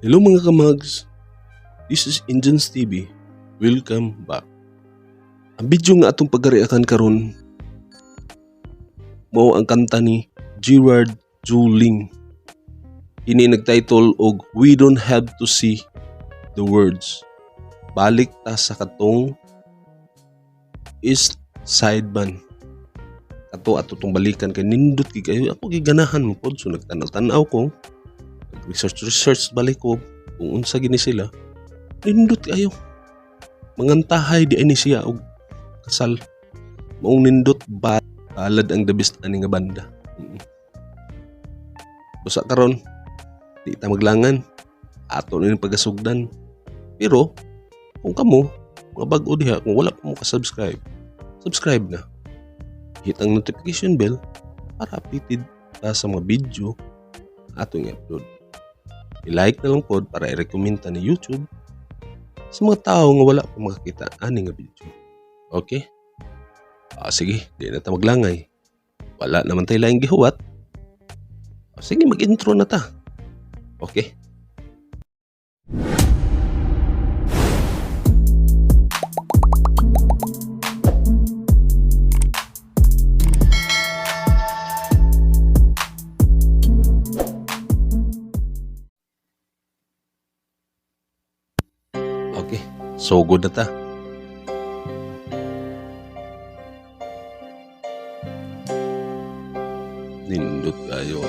Hello, mga kamags, this is Indians TV. Welcome back. Ang video nga atong pagreactan karon mao ang kanta ni Gerard Juling. Ini nagtitle og "We Don't Have to See the Words." Balik ta sa katong East Side Band. Kato ato tong balikan kay nindot kay kayo. Ako giganahan mo pod, so nagtanaw-tanaw ko. Research research balik ko kung unsa gini sila. Nindot kayo. Mangantahay di ani siya og kasal. Maong nindot ba balad ang the best ani nga banda. Busa karon di ta maglangan. Ato ni pagasugdan. Pero kung kamo mga bag-o diha, kung wala pa mo ka-subscribe, subscribe na. Hit ang notification bell para updated ka sa mga video atong i-upload. I-like na lang pod para i-recommend ta ni YouTube sa mga tao nga wala pa makakita ani nga video. Okay? Ah, sige, di na ta maglangay. Wala naman tayo laing gihuwat. Ah, sige, mag-intro na ta. Okay? Okay, so good na ta. Nindot kayo.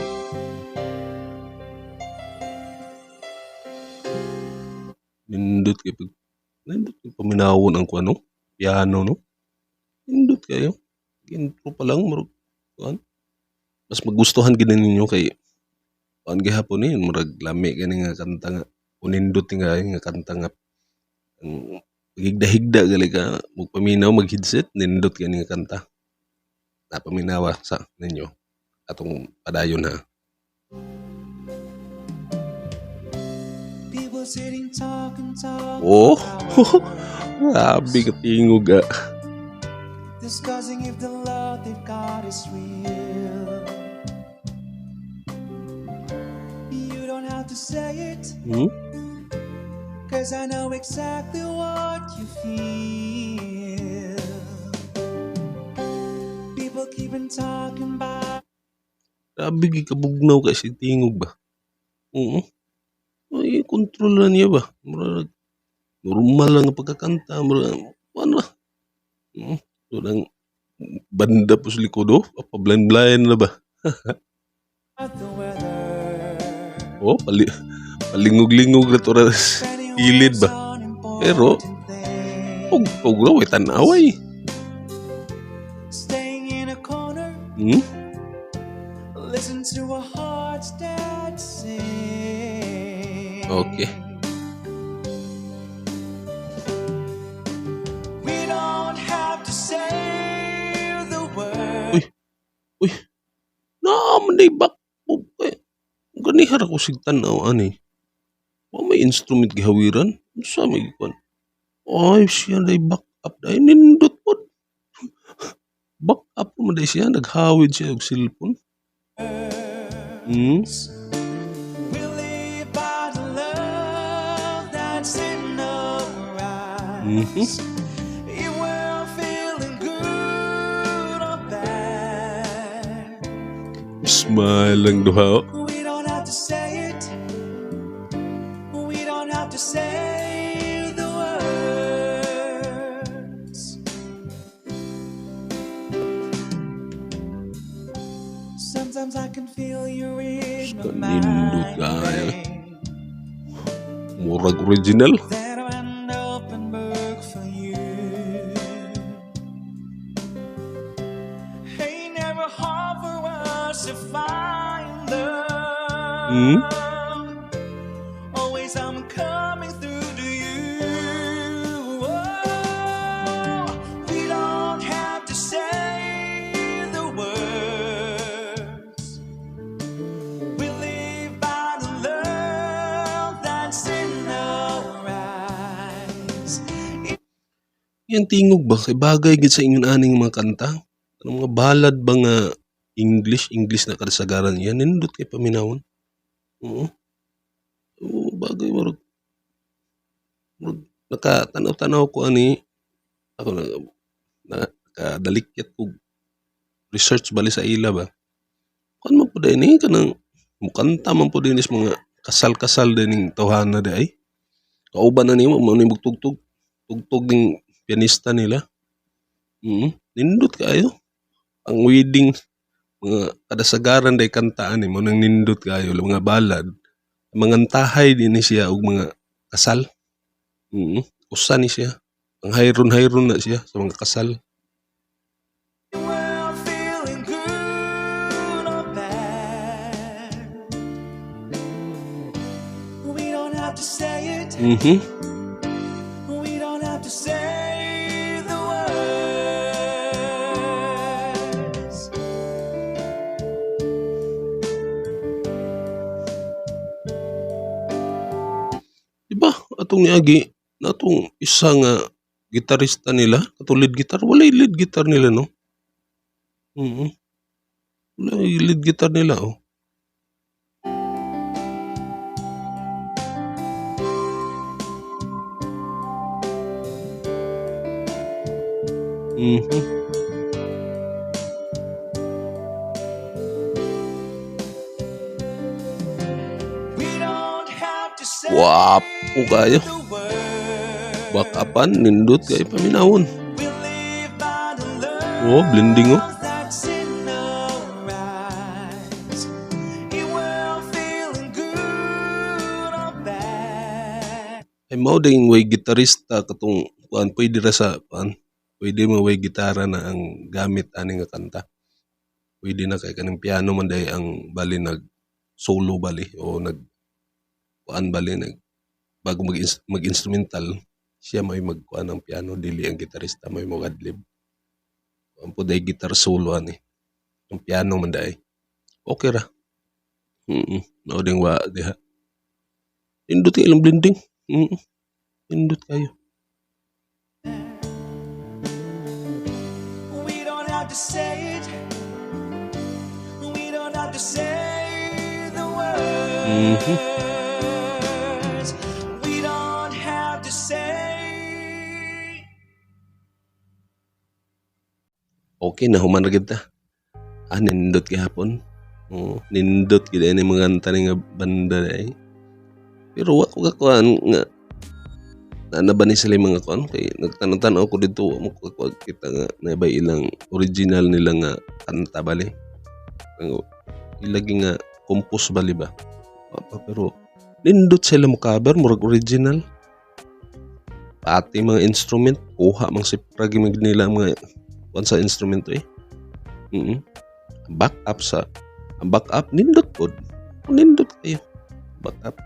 Nindot kay pag nindot kay paminawon ang kuan, no? Piano, no? Nindot kayo. Intro pa lang murag kuan. Mas magustuhan gid ninyo kay kuan gihapon ni, murag lami gani nga kanta nga unindot ni nga kanta nga ang higda-higda gali ka magpaminaw, mag-headset, nindot kani nga kanta. Napaminawa sa ninyo atong padayon ha. People sitting talking, talking Oh, about grabe ka tingog ah. discussing if the love they've got is real. You don't have to say it, 'cause I know exactly what you feel. People keep on talking about Grabe gyud kabugnaw kay si tingog ba. Oo. Ay, kontrol na niya ba. Murag normal lang ang pagkakanta, murag kuan ra. So nang banda po sa likod, oh, pa-blind-blind na ba. the weather. Oh, palingog-lingog na to ra Spending kilid words ba. on Pero important things. pugpog ra way tan-away. Staying in a corner, listen to our hearts that sing. Okay. We don't have to say the word. Uy. Uy. Naa man day back eh. Ganihar ako sig tan-aw ani. Wa may instrument gihawiran. Unsa may gikuan? Ay, siya day back up day nindot pod. Back up man day siya, naghawid siya og cellphone. We live by the love that's in our eyes. If we're feeling good or bad, Smile lang duha, oh. we don't have to say it. We don't have to say the words. Sometimes I can feel you in my Nindot mind. Kaayo. Murag original. That I'm an open book for you. Ain't never hard for us to find love. Always I'm coming through to you. Oh, we don't have to say the words. We live by the love that's in our eyes. Yang tingog ba kay bagay gid sa ingon aning mga kanta? Kanang mga balad ba nga English, English na kasagaran yan, nindot kay paminawon. Oo. Oo. Bagay murag murag nakatanaw-tanaw ko ani ako na nakadalikyat og research bali sa ila ba. Kuan man pud ni kanang mukanta man pud ni sa mga kasal-kasal din ning tawhana di ay. Kauban na nimo mao ni tugtog tugtog ning pianista nila. Nindot kaayo. Ang wedding mga kadasagaran day kanta ani mao nang nindot kaayo mga ballad. Mangantahay din ni siya og mga kasal. Usa ni siya. Ang hayron-hayron na siya sa mga kasal. We're feeling good or bad. We don't have to say it. We don't have to say the words. Diba atong niagi natong isa nga gitarista nila katong lead guitar, walay lead guitar nila, no? Walay lead guitar nila, oh. We don't have to say Gwapo kaayo. the words. Backupan nindot kaayo paminawon. We live by the love Oh, blending, oh. that's in our eyes. Yeah, we're feeling good or bad. Ay mao ding way gitarista katong kuan pwede ra sa kuan. Pwede mo way gitara na ang gamit ani nga kanta. Pwede na kay kaning piano man day ang bali nag solo bali o nag kuan bali nag bago mag mag-instrumental siya may magkuan ng piano, dili ang gitarista may mo adlib. Kuan po day guitar solo ani. Ang piano man day. Okay ra. Mao ding wa diha. Nindot kay ilang blending. Nindot kayo. We don't have to say it. We don't have to say the words. We don't have to say. Okay na human ra gid ta. Ah, nindot gihapon. Oo, nindot gid ani mga kanta ni nga banda ay. Pero wa ko kakuan nga na ba ni sila yung mga kuan kay nagtanaw-tanaw ko dito wa mo ko kita nga na ba ilang original nila nga kanta bali. Ang ilagi nga compose bali ba. Wa pa, pero nindot sila mo cover murag original. Pati mga instrument kuha mang sipra gid nila ang mga kuan sa instrumento eh. Back up sa ang back up nindot pod. Nindot kayo. Back up.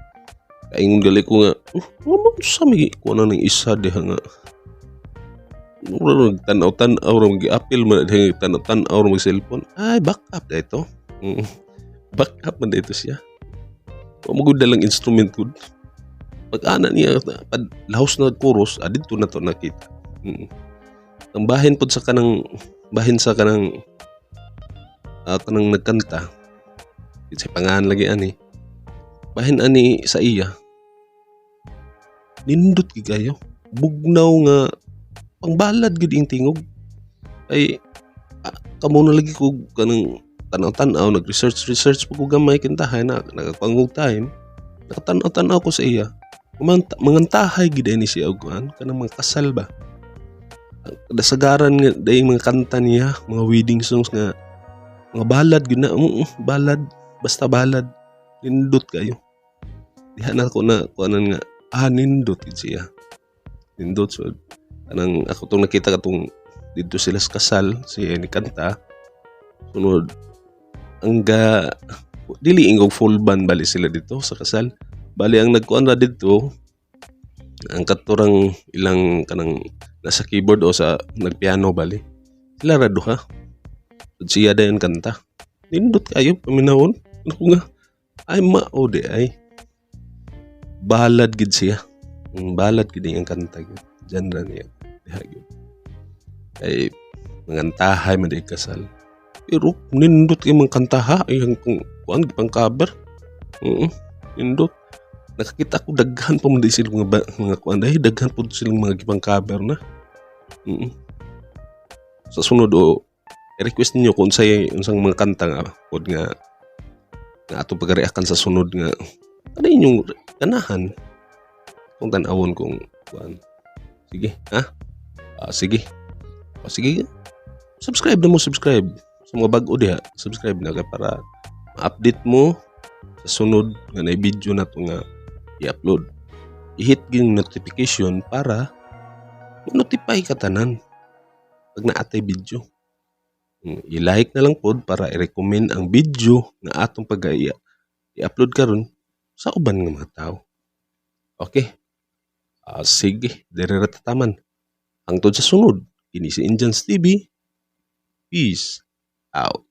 Kaingon gali ko nga, oh, mo sa may kuha na ng isa diha nga. Mura nagtanaw-tanaw ra mag-apil man diha tanaw-tanaw ra mag cellphone. Ay, back up na ito. Back up man dito siya. Wa mo gud dalang instrument gud. Pag ana niya pad lahos na chorus, ah, didto na to nakita. Ang bahin pod sa kanang bahin sa kanang kanang nagkanta. Sa pangalan lagi ani. Bahin ani sa iya. Nindot gid kayo. Bugnaw nga pangbalad gid ing tingog. Ay kamo na lagi ko kanang tanaw-tanaw, nag-research research pa ko gamay kintahay na nagapangog time. Nakatanaw-tanaw ko sa iya. Mangantahay gid ani siya og kuan kanang mga kasal ba. Dasagaran nga day mga kanta niya, mga wedding songs nga mga balad gid na, balad, basta balad. Nindot kayo. Diha na ko na kuanan nga nindot gid siya. Nindot so anang ako tong nakita katong didto sila sa kasal siya ni kanta. Sunod ang ga dili ingog full band bali sila dito sa kasal. Bali ang nagkuan ra didto ang katurang ilang kanang nasa keyboard o sa nagpiano bali. Sila ra duha. Sud siya dayon kanta. Nindot kayo paminawon. Ano nga ay mao di ay. Balad gid siya. Ang balad gid ang kanta gyud. Genre niya. Diha gyud. Kay mangantahay man di kasal. Pero nindot kay mga kanta ha. Ay ang kung kuan pang cover. Nindot. Nakakita ko daghan pa man di sila mga mga kuan dahil daghan pud silang mga gipang cover na. Sa sunod o i-request ninyo kung unsay unsang mga kanta nga pod nga nga atong pagareakan sa sunod nga ano inyong ganahan kung tan-awon kung kuan. Sige, ha? Ah, sige. O, sige. Subscribe na mo, subscribe. Sa mga bag-o diha, subscribe na kay para ma-update mo sa sunod nga na video na to nga i-upload. I-hit gyud notification para ma-notify ka tanan pag naatay video. I-like na lang pod para i-recommend ang video nga atong pag i-upload karon sa uban nga mga tao. Okay. Ah, sige, diri ra ta taman. Hangtod sa sunod, kini si Indians TV. Peace out.